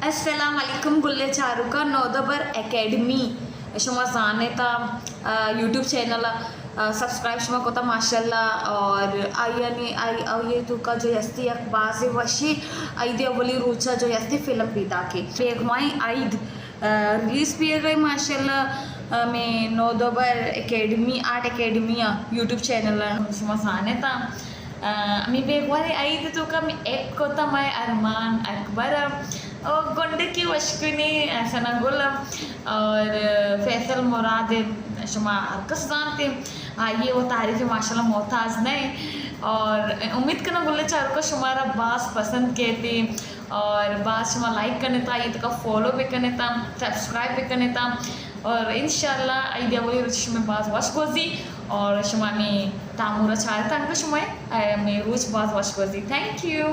السلام علیکم گلیں چاروکاں، نودبر اکیڈمی شما زانتا، آ، یوٹیوب چینل ءَ، آ، سبسکرائب شما کتا ماشاءاللہ، اور آئی ءَ نی، آئی، آئی ءِ توکا جو ہستی یک باز وشی عید اولی روچا جو ہستی فلم پیدا کی بیگمائیں عید، آ، ریلیز بیگئی ماشاءاللہ، آ، میں نودبر اکیڈمی، آرٹ اکیڈمی ءَ یوٹیوب چینل ءَ شما زانتا۔ آ، ہمے بیگواہیں عید ءِ توکا ہمے ایکٹ کتا مئے ارمان اکبر ءَ، او گنڈکی وشکنی ثنا گل ءَ، اور فیصل مراد ءَ شما ہر کس زانتے، آئی ءِ وہ تعریف ماشاءاللہ محتاج نہ ایں۔ اور امید کناں گلیں چاروکاں شمارا باز پسند کیتی، اور باز شما لائک کنتا، آئی ءِ توکا فالو بکنتا، سبسکرائب بکنتا، اور انشاءاللہ عید اولی روچ شما باز وش گوزی، اور شما ہمے تامورا چارتا انگو شما، اے، ہمے روچ باز وش گوزی۔ Thank you.